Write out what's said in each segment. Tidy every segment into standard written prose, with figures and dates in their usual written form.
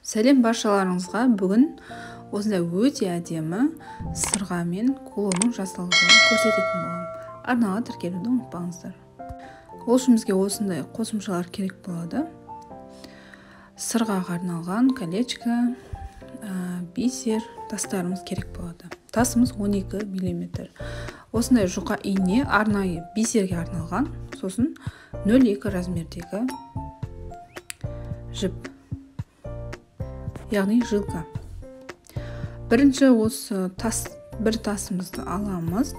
Сәлем баршаларыңызға. Бүгін осындай өте әдемі сырға мен кулонның жасалуын көрсететін боламын. Арнаға тіркелуді ұмытпаңыздар. Ол үшін бізге осындай қосымшалар керек болады. Сырғаға арналған колечко, бисер, тастарымыз керек болады. Тасымыз 12 мм. Осындай жұқа ине арнайы бисерге арналған, сосын 0,2 размердегі жіп, яғни жилка. Бірінші осы тас, бір тасымызды аламыз.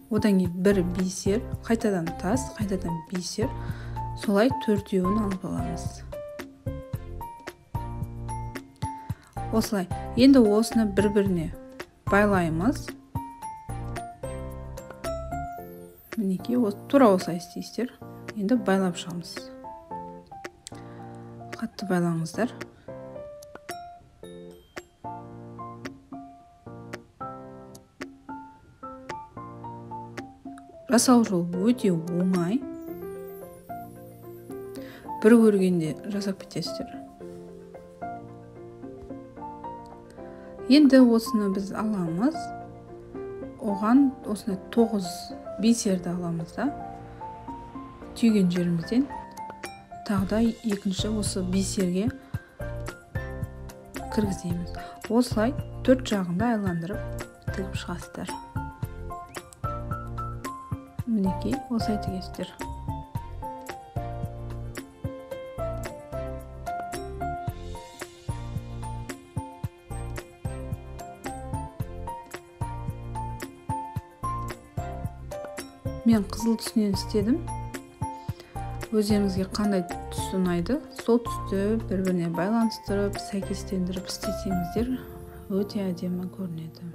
Одан кейін бір бисер, қайтадан тас, қайтадан бисер, солай төртеуін алып аламыз. Осылай. Енді осыны бір-біріне байлаймыз. Мінекей, тура осылай істейсіздер. Енді байлап шығамыз. Қатты байлаңыздар. Жасау жолы өте оңай. Бір көргенде жасап кетесіздер. Енді осыны біз аламыз. Оған осыны 9 бисерді аламыз да. Түйген жерімізден тағы да екінші осы бисерге кіргіземіз. Осылай төрт жағында айландырып тігіп шығасыздар. Мінекей, осылай тігесіздер. Мен қызыл түсінен істедім. Өздеріңізге қандай түс ұнайды, сол түсті бір-біріне байланыстырып, сәйкестендіріп істесеңіздер, өте әдемі көрінеді.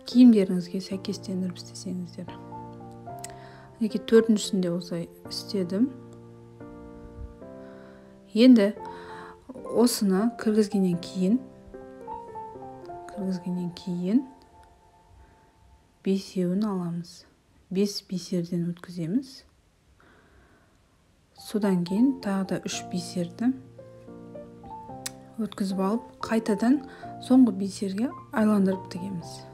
Киімдеріңізге сәйкестендіріп істесеңіздер. Мінекей, төртіншісінде осылай істедім. Енді осыны кіргізгеннен кейін бесеуін аламыз. 5 бисерден өткіземіз. Содан кейін тағы да 3 бисерді өткізіп алып, қайтадан соңғы бисерге айландырып тігеміз.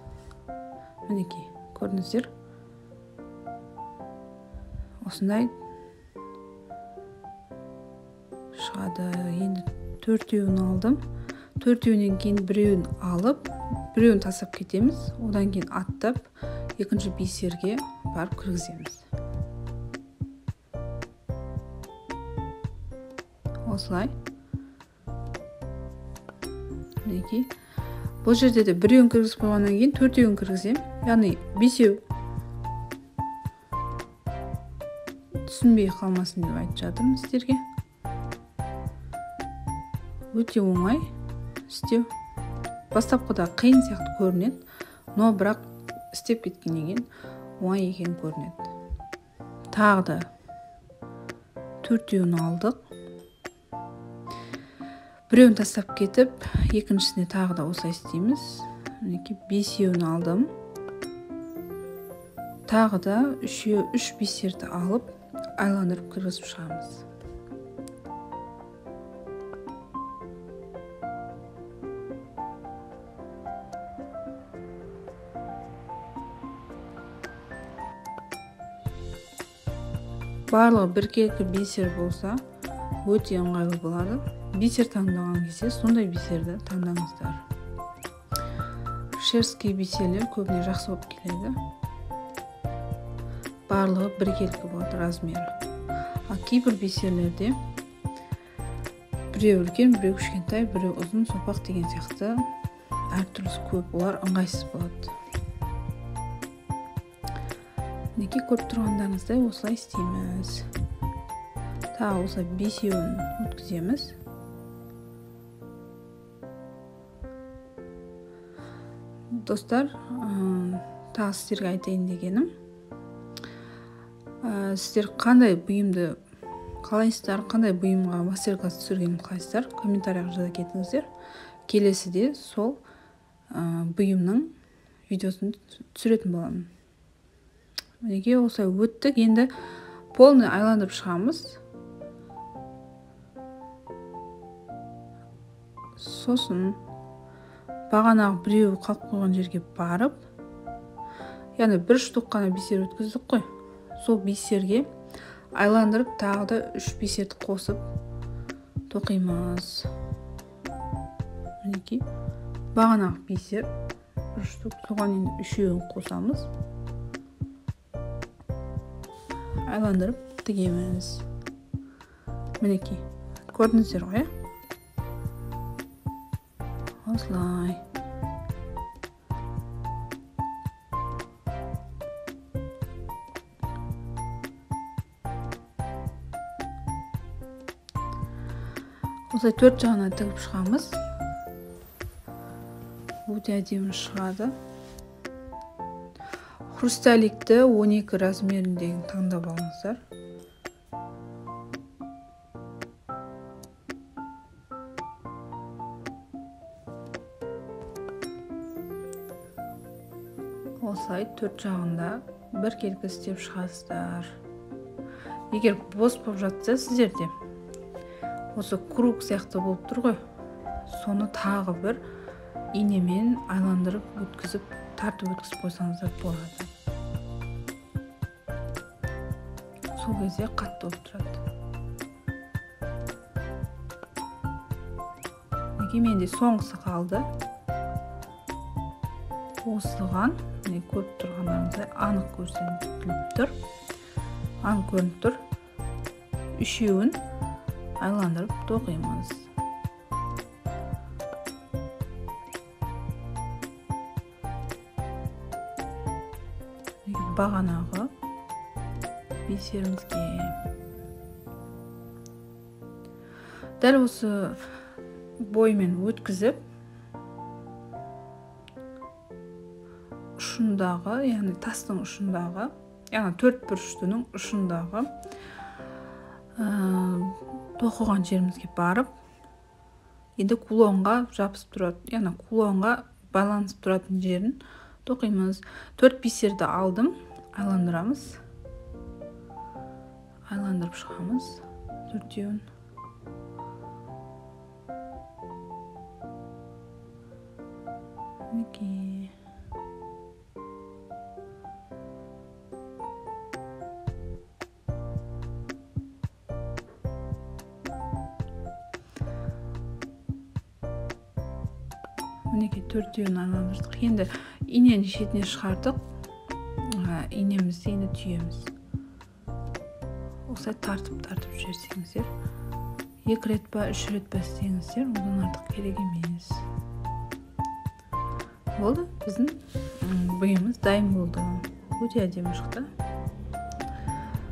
Мінекей, көрдіңіздер. Осындай шығады. Енді төртеуін алдым. Төртеуінен кейін біреуін алып, біреуін тастап кетеміз. Одан кейін аттап, екінші бисерге барып кіргіземіз. Осылай. Мінекей. Бұл жерде де біреуін кіргізіп қойғаннан кейін төртеуін кіргіземін. Яғни бесеу. Түсінбей қалмасын деп айтып жатырмын сіздерге. Өте оңай істеу. Бастапқыда қиын сияқты көрінеді, но бірақ істеп кеткеннен кейін оңай екен көрінеді. Тағы да төртеуін алдық. Біреуін тастап кетіп, екіншісіне тағы да осылай істейміз. Мінекей, бесеуін алдым. Тағы да үш бисерді алып, айландырып кіргізіп шығамыз. Барлығы біркелкі бисер болса, өте ыңғайлы болады. Бисер таңдаған кезде сондай бисерді таңдаңыздар. Шерстский бисерлер көбіне жақсы болып келеді. Барлығы біркелкі болады размері. Ал кейбір бисерлерде біреу үлкен, біреу кішкентай, біреу ұзын, сопақ деген сияқты әртүрлісі көп, олар ыңғайсыз болады. Мінекей, көріп тұрғандарыңыздай осылай істейміз. Тағы осылай бесеуін өткіземіз. Достар, тағы сіздерге айтайын дегенім, сіздер қандай бұйымды қалайсыздар, қандай бұйымға мастер-класс түсіргенін қалайсыздар, комментарияға жаза кетіңіздер. Келесіде сол бұйымның видеосын түсіретін боламын. Мінекей, осылай өттік. Енді полный айландырып шығамыз. Сосын бағанағы біреуі қалып қойған жерге барып, яғни бір штук қана бисер өткіздік қой, сол бисерге айландырып тағы да 3 бисерді қосып тоқимыз. Мінекей бағанағы бисер бір штук, соған енді үшеуін қосамыз, айландырып тігеміз. Мінекей көрдіңіздер ғой, осылай. Осылай төрт жағына тігіп шығамыз. Өте әдемі шығады. Хрусталикті 12 размеріндегін таңдап алыңыздар. Осылай төрт жағында біркелкі істеп шығасыздар. Егер бос болып жатса сіздерде осы круг сияқты болып тұр ғой, соны тағы бір инемен айландырып өткізіп, тартып өткізіп қойсаңыздар болады. Сол кезде қатты болып тұрады. Мінекей менде соңғысы қалды. Осыған міне көріп тұрғандарыңыздай анық көрсетіліп тұр, анық көрініп тұр. Үшеуін айландырып тоқимыз. Бағанағы бисерімізге дәл осы боймен өткізіп, ұшындағы, яғни тастың ұшындағы, яғни төрт бұрыштының ұшындағы тоқыған жерімізге барып, енді кулонға жабысып тұрады, яғни кулонға байланысып тұратын жерін тоқимыз. 4 бисерді алдым, айландырамыз, айландырып шығамыз төртеуін. Мінекей. Мінекей төртеуін айландырдық. Енді инені шетіне шығардық, инемізді енді түйеміз. Осылай тартып-тартып жіберсеңіздер, 2 рет па 3 рет па істеңіздер, одан артық керек емес. Болды, біздің бұйымымыз дайын болды. Өте әдемі шықты.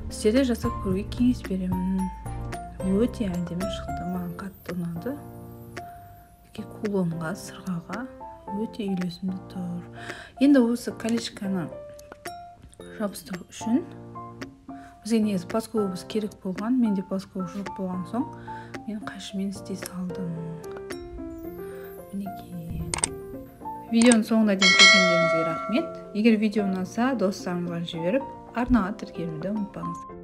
Сіздер де жасап көруге кеңес беремін. Өте әдемі шықты, маған қатты ұнады. Кулонға, сырғаға өте үйлесімді тұр. Енді осы колечканы жабыстыру үшін бізге негізі плоскогубцы керек болған. Менде плоскогуб жоқ болған соң мен қайшымен істей салдым. Мінекей. Видеоның соңына дейін көргендеріңізге рахмет. Егер видео ұнаса, достарыңызға жіберіп, арнаға тіркелуді ұмытпаңыздар.